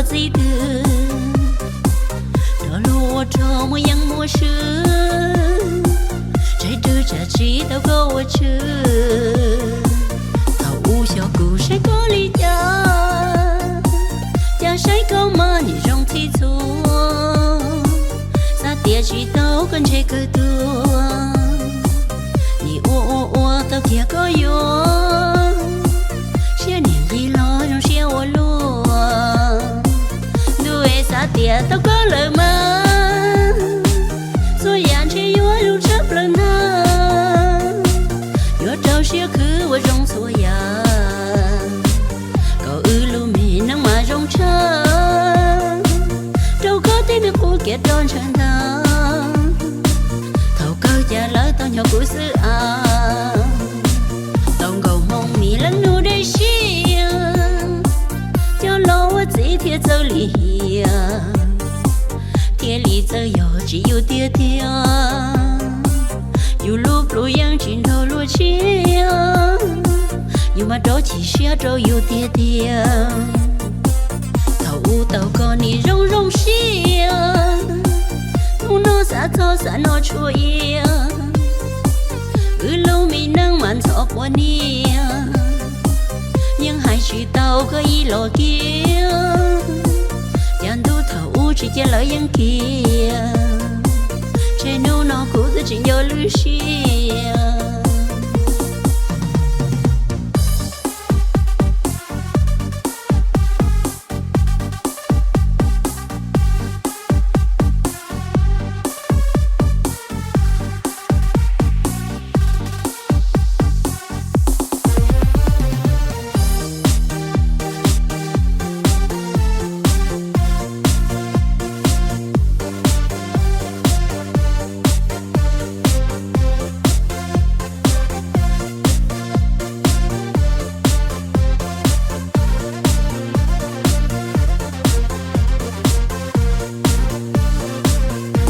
txij twg, rov luag ua rog muaj yeeb muaj swb, tshaib rwg tsam tsis tau koj ua tshwm. Thaum ub xyov kuv saib koj li cas, cas saib koj mas nim zoo txhij txhua, xav tias tsis tau koj ntshe kawg tuag. Nim ua ua ua tau kiag koj yuav, siab nim nqig los zoo siab ua luaj. Ntuj es xav tias tau koj lawm mas, txhua yam ntshe yuav zoo tshaj plaws ntag. Yuav rau siab khwv ua zoo txhua yam, kom wb lub me neej mas zoo tshaj, rau koj tej me qub kev roj ntshaw ntag. Thaum kawg cas lawv tau nyob kuv xwb as, tau nkaus hmoo mis leej nus dej siab, coj los ua txiv thiaj txawj lim hiam, thiaj li txawj yog tsis yus tiag tiag. Yus lub plhu yeej tsis nrog luag tshiab, yus mas rov chim siab rau yus tiag tiag. Thaum ub tau koj nim zoo zoo siab, hnub no xav txog xav no tshua ia, wb lub me neej mas ntxhov quav niam, yeej hais tsis tau koj ib los kiag. Cas ntuj thaum ub tsis cia lawv yeej kiag, ntshe hnub no kuv twb tsis nco lub siab.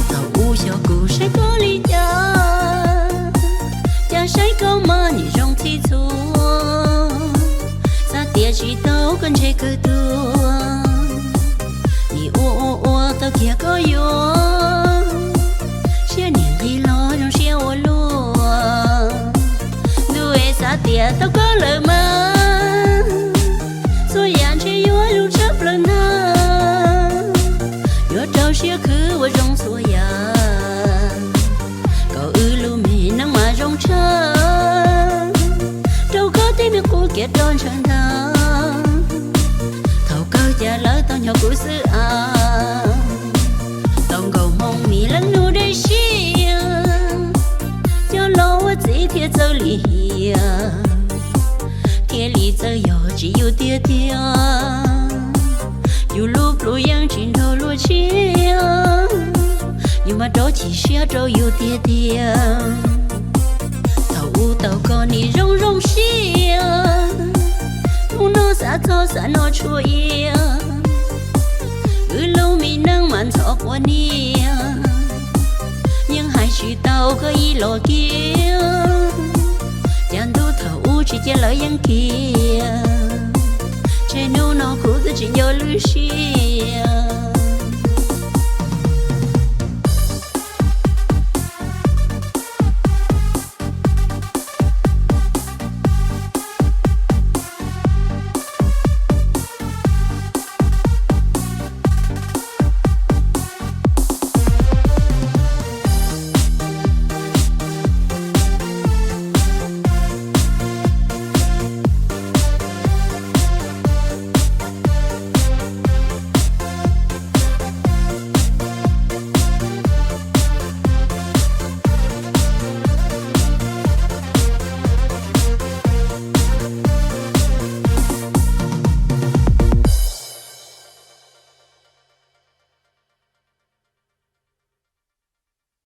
Thaum ub xyov kuv saib koj li cas, cas saib koj mas nim zoo txhij txhua, xav tias tsis tau koj ntshe kawg tuag. Nim ua ua ua tau kiag koj yuav, siab nim nqig los zoo siab ua luaj. Ntuj es xav tias tau koj lawm mas, txhua yam ntshe yuav zoo tshaj plaws ntag. Yuav rau siab khwv ua zoo txhua yam, kom wb lub me neej mas zoo tshaj, rau koj tej me qub kev roj ntshaw ntag. Thaum kawg cas lawv tau nyob kuv xwb as, tau nkaus hmoo mis leej nus dej siab, coj los ua txiv thiaj txawj lim hiam, thiaj li txawj yog tsis yus tiag tiag. Yus lub plhu yeej tsis nrog luag tshiab, yus mas rov chim siab rau yus tiag tiag. Thaum ub tau koj nim zoo zoo siab, hnub no xav txog xav no tshua ia, wb lub me neej mas ntxhov quav niam, yeej hais tsis tau koj ib los kiag. Cas ntuj thaum ub tsis cia lawv yeej kiag, ntshe hnub no kuv twb tsis nco lub siab.